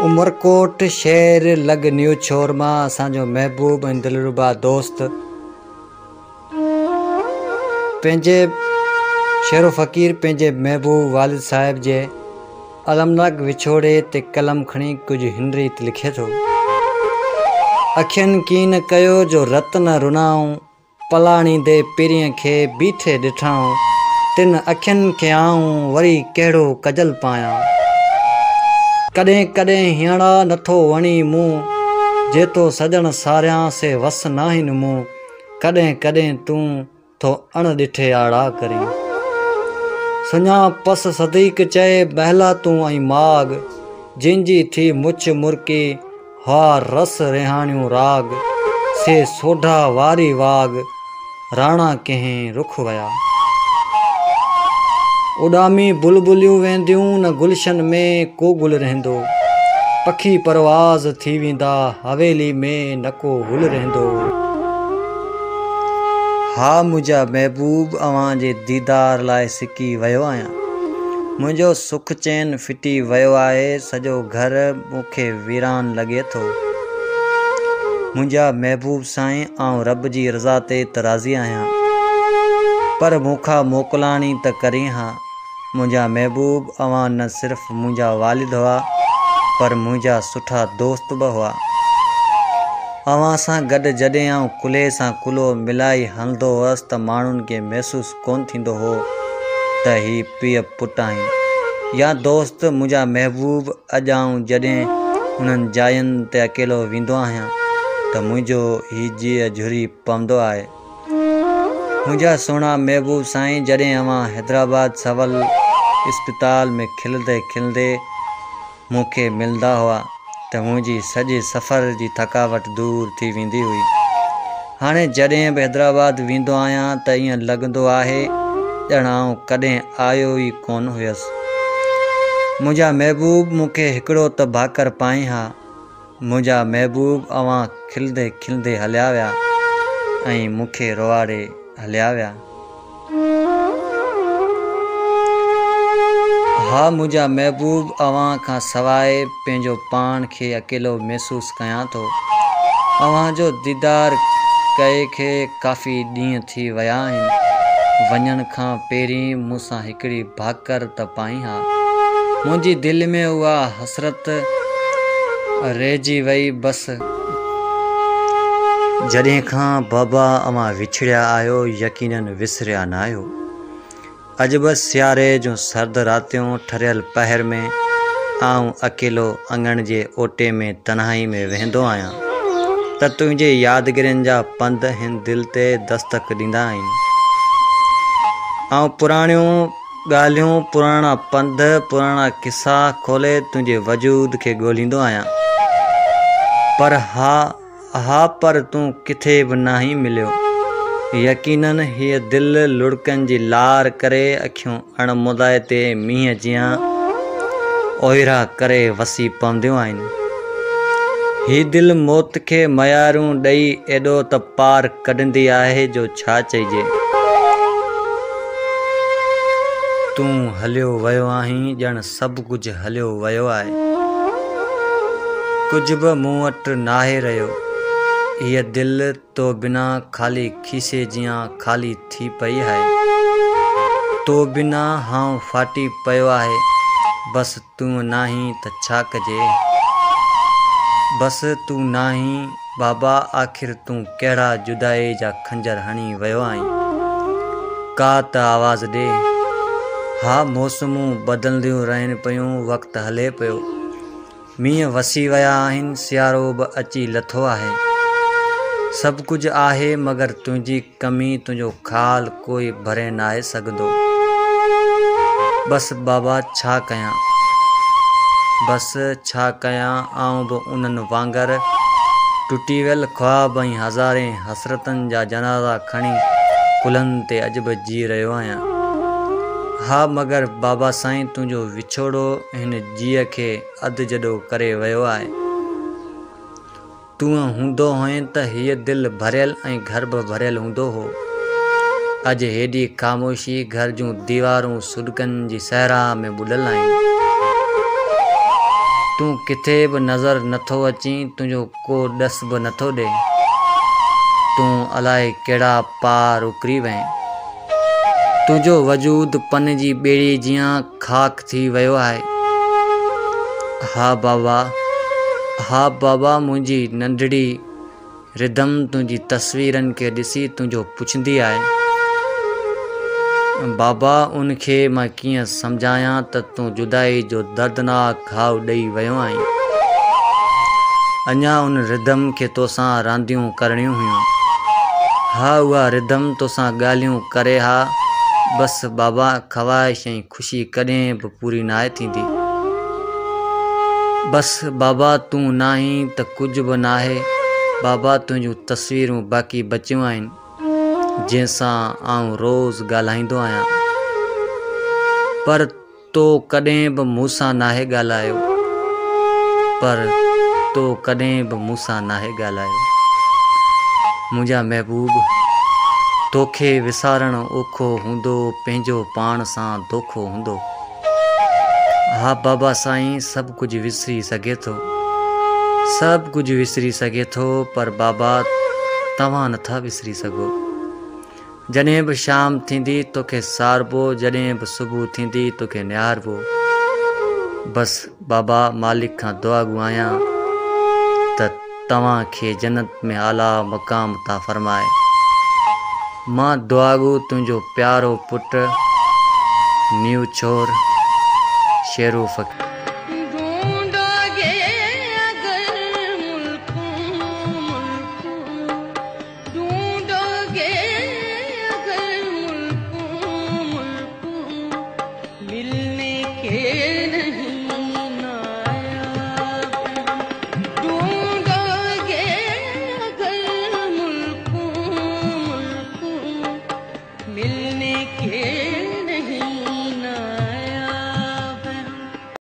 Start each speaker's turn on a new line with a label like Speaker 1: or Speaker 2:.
Speaker 1: عمرڪوٽ شهر لڳ نيو ڇور مان اسان جو محبوب ۽ دلربا دوست پنهنجي شيرو فقير پنهنجي محبوب والد صاحب جي المناڪ وڇوڙي تي قلم کڻي ڪجهه هن ريت لکي ٿو. اکين ڪين ڪيو جو رت نه رنائون، پلاڻيندي پرينء کي بيٺي ڏٺائون، تن اکين کي آئون وري ڪهڙو ڪجل پايان. ڪڏهن ڪڏهن هينئڙا نٿو وڻي مون، جي ٿو سڄڻ ساريان سي وس ناهن مون، ڪڏهن ڪڏهن تون ٿو اڻ ڏٺي آڙاهه ڪرين. سڃا پس صديق چئي محلاتون ۽ ماڳ، جن جي ٿي مڇ مرڪي هئا رس رهاڻيون راڳ، سي سوڍا واري واڳ، راڻا ڪنهن رخ ويا. اڏامي بلبليون وينديون نه گلشن ۾ ڪو گل رهندو، پکي پرواز ٿي ويندا حويلي ۾ نه ڪو هل رهندو. ها منهنجا محبوب اوهان جي ديدار لاء سڪي ويو آهيان. منهنجو سک چين ڦٽي ويو آهي، سڄو گهر مون کي ويران لڳي ٿو. منهنجا محبوب سائين آئون رب جي رضا تي ته راضي آهيان، پر مون کان موڪلاڻي ته ڪرين ها. منهنجا محبوب اوهان نه صرف منهنجا والد هئا پر منهنجا سٺا دوست به هئا. اوهان سان گڏ جڏهن آئون ڪلهي سان ڪلهو ملائي هلندو هئس ته ماڻهن کي محسوس ڪونه ٿيندو هو ته هي پيء پٽ آهن يا دوست. منهنجا محبوب اڄ آئون جڏهن انهن جاين تي اڪيلو ويندو آهيان ته منهنجو هي جيء جهري پوندو آهي. منهنجا سهڻا محبوب سائين جڏهن اوهان حيدرآباد سول اسپتال ۾ کلندي کلندي مون کي ملندا هئا ته منهنجي سڄي سفر جي ٿڪاوٽ دور ٿي ويندي هئي. هاڻي جڏهن به حيدرآباد ويندو آهيان ته ائين لڳندو آهي ڄڻ آئون ڪڏهن آيو ئي ڪونه هيس. منهنجا محبوب مون کي هڪڙو ته ڀاڪر پائين ها. منهنجا محبوب اوهان کلندي کلندي هليا ويا ۽ مون کي روئاڙي هليا ويا. ها منهنجا محبوب اوهان کان سواء پنهنجو پاڻ کي اڪيلو محسوس ڪيان ٿو. اوهان جو ديدار ڪئي کي ڪافي ڏينهن ٿي ويا آهن. وڃڻ کان پهرين مون سان هڪڙي ڀاڪر ته پائين ها. منهنجي دل ۾ اها حسرت رهجي وئي بس. جڏهن کان بابا اوهان وڇڙيا آهيو يقينن وسريا ناهيو. اڄ به سياري جون سرد راتيون ٺريل پهر ۾ آئون اڪيلو اڱڻ جي اوٽي ۾ تنهائي ۾ ويهندو آهيان ته تنهنجي يادگيرين جا پنڌ هن دل تي دستڪ ڏيندا آهن. آئون پراڻيون ڳالهيون، پراڻا پنڌ، پراڻا قصا کولي تنهنجي وجود کي ڳولهيندو آهيان. پر ها ها پر تون ڪٿي به ناهين مليو. يقينن هيء دل لڙڪن جي لار ڪري اکيون اڻ مدائتي مينهن جيان اوهيرا ڪري وسي پونديون آهن. هي دل موت کي ميارون ڏئي ايڏو ته پار ڪڍندي آهي جو ڇا چئجي. تون هليو ويو آهين ڄڻ سڀ ڪجهه هليو ويو آهي. ڪجهه به مون وٽ ناهي رهيو. هيء دل تو بنا خالي کيسي جيان خالي ٿي پئي آهي. تو بنا هانء ڦاٽي پيو آهي. بس تون ناهين ته ڇا ڪجي. بس تون ناهين بابا آخر تون ڪهڙا جدائي جا خنجر هڻي ويو آهين. ڪا ته آواز ڏي. ها موسمون بدلنديون رهن پيون وقت هلي پيو. مينهن وسي ويا آهن سيارو به اچي لٿو آهي. سڀ ڪجهه آهي مگر تنهنجي ڪمي تنهنجو خال ڪوئي ڀري ناهي سگهندو. بس بابا ڇا ڪيان. بس ڇا ڪيان آئون به انهن وانگر ٽٽي ويل خواب ۽ هزارين حسرتن جا جنازا کڻي ڪلهن تي اڄ به جي رهيو آهيان. ها مگر بابا سائين تنهنجو وڇوڙو هن جيء کي اڌ جڏو ڪري ويو آهي. تون هوندو هئين ته هيء دل ڀريل ۽ گهر به ڀريل هوندو هو. اڄ هيڏي خاموشي، گهر جون ديوارون سڏڪن جي صحرا ۾ ٻڏل آهن. تون ڪٿي به نظر نٿو اچين، تنهنجو ڪو ڏس به نٿو ڏي. تون الائي ڪهڙا پار اڪري وئين. تنهنجو وجود پن جي ٻيڙي جيان خاڪ ٿي ويو آهي. ها بابا، ها بابا منهنجي ننڍڙي رڌم تنهنجي تصويرن کي ڏسي تنهنجو پڇندي آهي. بابا ان کي مان ڪيئن سمجهايان ته تون جدائي جو دردناڪ گهاء ڏئي ويو آهين. اڃا ان رڌم کي توسان رانديون ڪرڻيون هيون. ها اها رڌم توسان ڳالهيون ڪري ها. بس بابا خواهش ۽ خوشي ڪڏهن به پوري ناهي ٿيندي. بس بابا تون ناهين ته ڪجهه به ناهي. بابا تنهنجون تصويرون باقي بچيون آهن جنهن سان آئون روز ڳالهائيندو آهيان. پر تو ڪڏهن به مون سان ناهي ڳالهايو. پر تو ڪڏهن به مون سان ناهي ڳالهايو. منهنجا محبوب! توکي وسارڻ اوکو هوندو، پنهنجو پاڻ سان دوکو هوندو. ها بابا سائين سڀ ڪجهه وسري سگهي ٿو. سڀ ڪجهه وسري سگهي ٿو پر بابا توهان نٿا وسري سگهو. جڏهن به شام ٿيندي توکي ساربو، جڏهن به صبح ٿيندي توکي نهاربو. بس بابا مالڪ کان دعاگو آهيان ته توهان کي جنت ۾ اعليٰ مقام عطا فرمائي. مان دعاگو تنهنجو پيارو پٽ نيو ڇور شيرو فقير.
Speaker 2: ڍونڍوگي اگر ملڪون ملڪون ڍونڍوگي اگر ملڪون ملڪون ملني ڪي نهين ناياب هم ڍونڍوگي اگر ملڪون ملڪون ملني ڪي